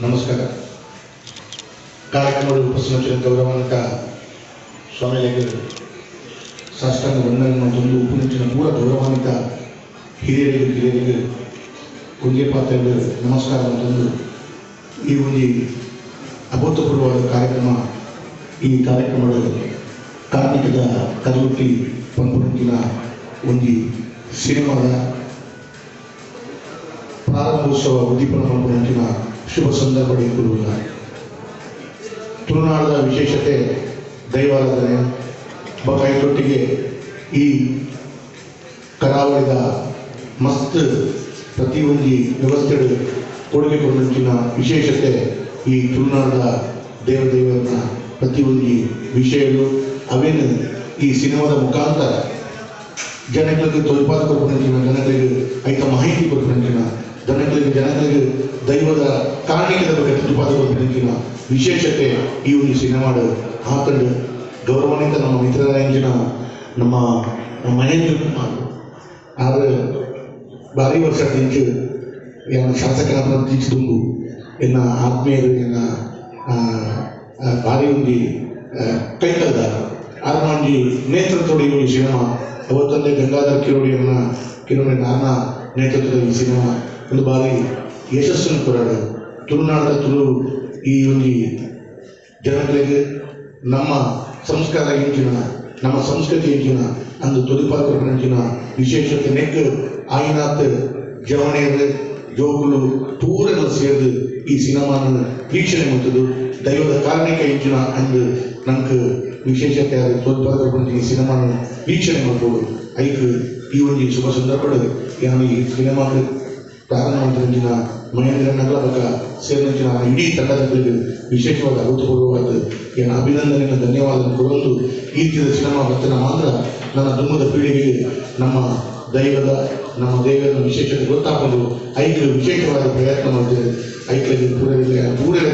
ನಮಸ್ಕಾರ. ಕಾರ್ಯಕ್ರಮದ ಉಪಸ್ಥಿತ ಗೌರವಾನ್ವಿತ ಸ್ವಾಮಿಗಳಿಗೆ ಸಾಷ್ಟಾಂಗ ವಂದನೆ ಮತ್ತೊಂದು ಉಪನಿಂಚಿನ ಪೂರ ಗೌರವಾನ್ವಿತ ಹಿರಿಯರಿಗೆ ಕಿರಿಯರಿಗೆ ಒಂದೇ ಪಾತ್ರೆಗೆ ನಮಸ್ಕಾರ. ಮತ್ತೊಂದು ಈ ಒಂದು ಅಭೂತಪೂರ್ವವಾದ ಕಾರ್ಯಕ್ರಮ, ಈ ಕಾರ್ಯಕ್ರಮದ ಕಾರ್ಮಿಕದ ಕಲ್ಲುಟ್ಟಿ ಪಂಪುಂಚಿನ ಒಂದು ಸಿನಿಮಾದ ಪ್ರಾರಂಭೋತ್ಸವ ಉದ್ದೀಪನ ಪಂಪುಂಚಿನ ಶುಭ ಸಂದರ್ಭ ಇರುವುದಿಲ್ಲ. ತುಳುನಾಡದ ವಿಶೇಷತೆ ದೈವಾರಾಧನೆ ಬಕಾಯಿತೊಟ್ಟಿಗೆ ಈ ಕರಾವಳಿದ ಮಸ್ತ್ ಪ್ರತಿಯೊಂದು ವ್ಯವಸ್ಥೆ ಕೊಡುಗೆ ಕೊಡುವಂಚಿನ ವಿಶೇಷತೆ ಈ ತುಳುನಾಡದ ದೇವದೇವರನ್ನ ಪ್ರತಿಯೊಂದು ವಿಷಯಗಳು ಅವೇನು ಈ ಸಿನಿಮಾದ ಮುಖಾಂತರ ಜನಗಳಿಗೆ ತೋಜ್ಪಾದ ಕೊಡ್ಪಂಚಿನ, ಜನಗಳಿಗೆ ಐತ ಮಾಹಿತಿ ಕೊಡ್ಪಂಚಿನ, ಜನಗಳಿಗೆ ಜನಗಳಿಗೆ ದೈವದ ಕಾರಣಿಕದ ಬಗ್ಗೆ ತುಪಾದ ಕೊಡ್ಪಂಚಿನ ವಿಶೇಷತೆ ಈ ಒಂದು ಸಿನಿಮಾಡು ಆತಂಡು. ಗೌರವಾನ್ವಿತ ನಮ್ಮ ಮಿತ್ರರಾಯಂಜಿನ ನಮ್ಮ ಮಹೇಂದ್ರ ಕುಮಾರ್ ಆರು ಭಾರಿ ವರ್ಷ ನಿಂಚು ಏನ ಶಾಸಕರ ಪ್ರತಿನಿಧಿಸಿ ತುಂಬು ಎನ್ನ ಆತ್ಮೀಯರು ಎನ್ನ ಭಾರಿ ಒಂದು ಕೈಕಲ್ದ ಆರ್ನ ಒಂಜಿ ನೇತೃತ್ವದ ಈ ಒಂದು ಸಿನಿಮಾ ಅವತ್ತೊಂದೇ ಗಂಗಾಧರ್ ಕಿರೋಡಿಯನ್ನ ಕಿರೋಡಿ ನಾನ ನೇತೃತ್ವದ ಈ ಸಿನಿಮಾ ಒಂದು ಭಾರಿ ಯಶಸ್ಸನ್ನು ಕೊರಡು. ತುಳುನಾಡದ ತುಳು ಈ ಒಂದು ಜನಗಳಿಗೆ ನಮ್ಮ ಸಂಸ್ಕಾರ ಎಂಚಿನ, ನಮ್ಮ ಸಂಸ್ಕೃತಿ ಎಂಚಿನ ಅಂದು ತುದಿಪಾತ್ರ ವಿಶೇಷತೆ ನೆಕ್ ಆಯಿನಾಥ್ ಜವಣೆಯರು ಜೋಗುಲು ಪೂರೆಲ್ಲ ಸೇರಿದು ಈ ಸಿನಿಮಾನ ವೀಕ್ಷಣೆ ಮಾಡ್ತದ್ದು. ದೈವದ ಕಾರಣಿಕ ಎಂಚಿನ ಅಂದು ನಂಗೆ ವಿಶೇಷತೆ ತೋದ್ಪಾತ್ರ ಈ ಸಿನಿಮಾನ ವೀಕ್ಷಣೆ ಮಾಡ್ಬೋದು. ಐಕ್ ಈ ಒಂದು ಶುಭ ಸಂದರ್ಭ ಯಾನು ಈ ಸಿನಿಮಾಕ್ಕೆ ಪ್ರಾರಂಭ ಮಾಡ್ತಿನ ಮಹೇಂದ್ರನಗರ ಬಕ ಸೇರಿನ ಇಡೀ ತಂಡದ ವಿಶೇಷವಾದ ಅಭೂತಪೂರ್ವವಾದ ಏನ ಅಭಿನಂದನೆಯನ್ನು ಧನ್ಯವಾದ ಕೊಡಲು. ಈ ರೀತಿಯ ಸಿನಿಮಾ ಬರ್ತನ ಮಾತ್ರ ನನ್ನ ದುಮ್ಮದ ಪೀಳಿಗೆಗೆ ನಮ್ಮ ದೈವದ ನಮ್ಮ ದೈವದ ವಿಶೇಷತೆ ಗೊತ್ತಾಕೊಂಡು ಐಕ್ಯ ವಿಶೇಷವಾದ ಪ್ರಯತ್ನ ಮಾಡ್ತೇವೆ. ಐಕ್ಯಗೆ ಪೂರೈಕೆ ಪೂರೈಕೆ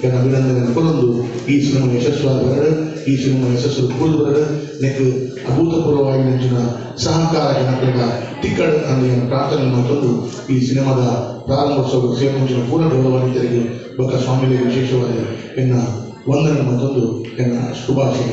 ಏನ ಅಭಿನಂದನೆಯನ್ನು ಕೊಡಲು ಈ ಸಿನಿಮಾ ಯಶಸ್ವಾದ ಬರಡು, ಈ ಸಿನಿಮಾ ಯಶಸ್ಸು ಕೂಡಿದು ಬರಡು. ನೆಕ್ ಅಭೂತಪೂರ್ವವಾಗಿ ನಂಚಿನ ಸಹಕಾರ ಜನಕ್ಕೆಲ್ಲ ತಿಕ್ಕಡು ಅಂದರೆ ಪ್ರಾರ್ಥನೆ ಮತ್ತೊಂದು ಈ ಸಿನಿಮಾದ ಪ್ರಾರಂಭೋತ್ಸವ ಸೇರಿನ ಪೂರ್ಣ ಗೌರವಾನ್ವಿತರಿಗೆ ಬೊಕ್ಕ ಸ್ವಾಮಿಗಳಿಗೆ ವಿಶೇಷವಾದ ಎನ್ನ ವಂದನೆ ಮತ್ತೊಂದು ಎನ್ನ ಶುಭಾಶಯ.